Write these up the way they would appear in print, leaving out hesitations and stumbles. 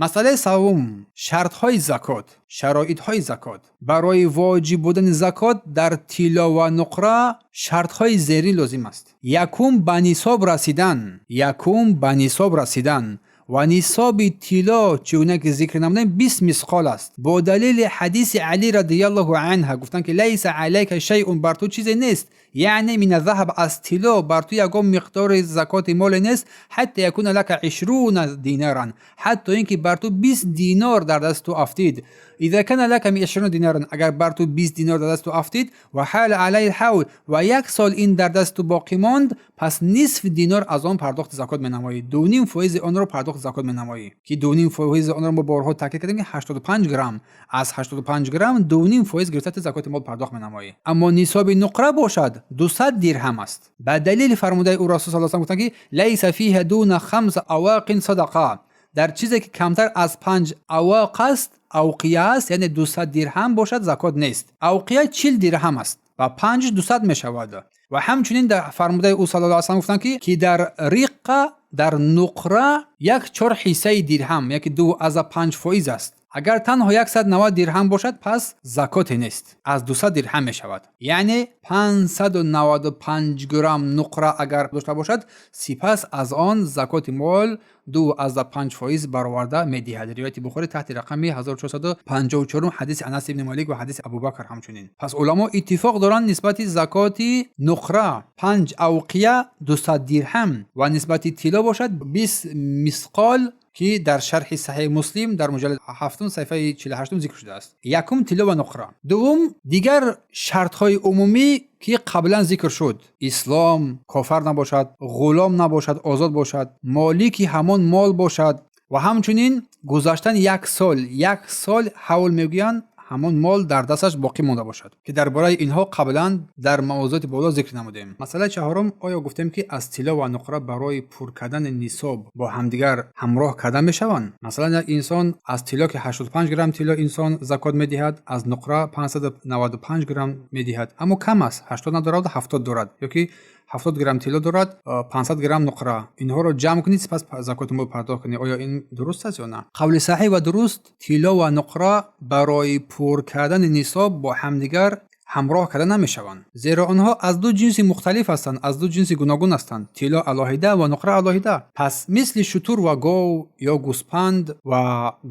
Масъалаи севум: шартҳои закот, шароитҳои закот. Барои воҷиб будани закот дар тилло ва нуқра шартҳои зерин лозим аст. Якум, ба нисоб расидан. Якум, ба нисоб расидан. Ва нисоби тилло, чӣ гуна ки зикр намудем, 20 мисқол аст. Бо далели ҳадиси Алӣ радиаллоҳу анҳу, гуфтанд ки ليس عليك شيء, бар ту чизе нест, яъне من الذهب, аз тилло бар ту ягон миқдори закоти моле нест, حتى يكون لك 20 دينارا, ҳатто ин ки бар ту 20 динор дар даст ту афтид. إذا كان لك 20 دينارا, агар бар ту 20 динор дар даст ту афтид, وحال عليه الحول, ва як сол ин дар даст ту боқӣ монд, пас нисф динор аз он пардохти закот менамоӣ, 2,5 фоизи онро пардохти закот менамоӣ, ки 2,5 фоизи онро мо борҳо таъкид кардем, ки 85 грамм, аз 85 грамм 2,5 фоиз гирифта закоти мол пардохт менамоӣ. Аммо нисоби нуқра бошад, 200 дирҳам аст. Ба далели фармудаи ӯ Расул саллаллоҳу алайҳи гуфтанд ки ليس فيما دون 5 أواق صدقة, дар чизе ки камтар аз 5 авоқ аст, авқия аст, яъне 200 дирҳам бошад, закот нест. Авқия 40 дирҳам аст ва панҷ 200 мешавад. Ва ҳамчунин дар фармудаи ӯ саллаллоҳу алайҳи васаллам гуфтанд, ки дар риққа, дар нуқра як чор ҳиссаи дирҳам, яки 2,5 фоиз аст. Агар танҳо 190 дирҳам бошад, пас закоте нест. Аз 200 дирҳам мешавад, яъне 595 грамм нуқра агар дошта бошад, сипас аз он закоти мол 2,5 фоиз бароварда медиҳад. Ривояти Бухорӣ таҳти рақами 1454, ҳадиси Анас ибни Молик ва ҳадиси Абубакр ҳамчунин. Пас уламо иттифоқ доранд нисбати закоти нуқра 5 авқия, 200 дирҳам, ва нисбати тилло бошад, 20 мисқол, ки дар шарҳи Саҳеҳи Муслим дар муҷаллад ҳафтум, саҳифаи 48-ум зикр шудааст. Якум, тилло ва нуқра. Дуввум, дигар шартҳои умумӣ, ки қаблан зикр шуд: ислом, кофар набошад, ғулом набошад, озод бошад, молики ҳамон мол бошад ва ҳамчунин гузаштани як сол, як сол ҳавл мегӯянд, ҳамон мол дар дасташ боқӣ монда бошад, ки дар бораи инҳо қаблан дар мавзӯоти боло зикр намудем. Масъалаи чаҳорум: оё гуфтем, ки аз тилло ва нуқра барои пур кардани нисоб бо ҳамдигар ҳамроҳ карда мешаванд? Масалан, як инсон аз тилло, ки 85 грамм тилло инсон закот медиҳад, аз нуқра 595 грамм медиҳад, аммо кам аст, 80 надорад, 70 дорад, ё ки 70 грамм тилло дорад, 500 грамм нуқра, инҳоро ҷамъ кунед, сипас закоти мол пардохт кунед. Оё ин дуруст аст ё на? Қавли саҳеҳ ва дуруст: тилло ва нуқра барои пур кардани нисоб бо ҳамдигар ҳамроҳ карда намешаванд, зеро онҳо аз ду ҷинси мухталиф ҳастанд, аз ду ҷинси гуногун ҳастанд: тилло алоҳида ва нуқра алоҳида. Пас мисли шутур ва гов ё гӯспанд ва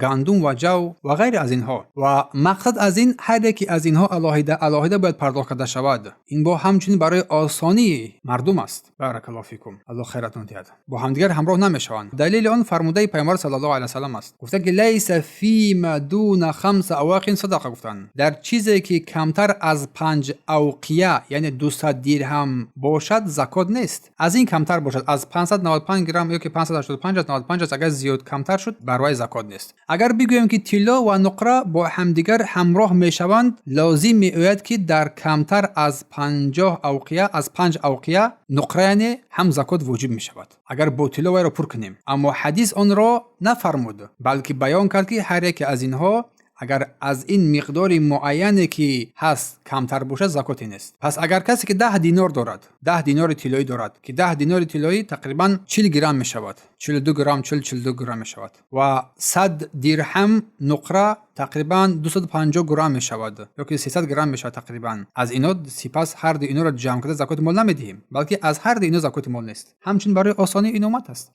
гандум ва ҷав ва ғайре аз инҳо. Ва мақсад аз ин, ҳар яке аз инҳо алоҳида алоҳида бояд пардохт карда шавад. Ин бо ҳамчунин барои осонии мардум аст. بارك الله فيكم, Аллоҳ хайратон диҳад. Бо ҳамдигар ҳамроҳ намешаванд. Далели он фармудаи Пайғамбар саллаллоҳу алайҳи васаллам аст. Гуфтанд ки ليس فيما دون 5 أواق صدقة. Гуфтанд, дар чизе ки камтар аз 5 авқия, яъне 200 дирҳам бошад, закот нест. Аз ин камтар бошад, аз 595 грамм ё ки 585 аст, 95 аст, агар зиёд камтар шуд, бар вай закот нест. Агар бигӯем, ки тилло ва нуқра бо ҳамдигар ҳамроҳ мешаванд, лозим меояд, ки дар камтар аз 50 авқия, аз 5 авқия нуқра, яъне ҳам закот воҷиб мешавад, агар бо тилло вайро пур кунем. Аммо ҳадис онро нафармуд, балки баён кард, ки ҳар яке аз инҳо агар аз ин миқдори муайяне ки ҳаст камтар бошад, закоте нест. Пас агар касе ки 10 динор дорад, 10 динори тиллоӣ дорад, ки 10 динори тиллоӣ тақрибан 40 грамм мешавад, 42 грамм, 40, 42 грамм мешавад, ва 100 дирҳам нуқра тақрибан 250 грамм мешавад ё ки 300 грамм мешавад тақрибан, аз ино сипас ҳарду иноро ҷамъ карда закоти мол намедиҳем, балки аз ҳарду ино закоти мол нест. Ҳамчунин барои осонии ин омад аст.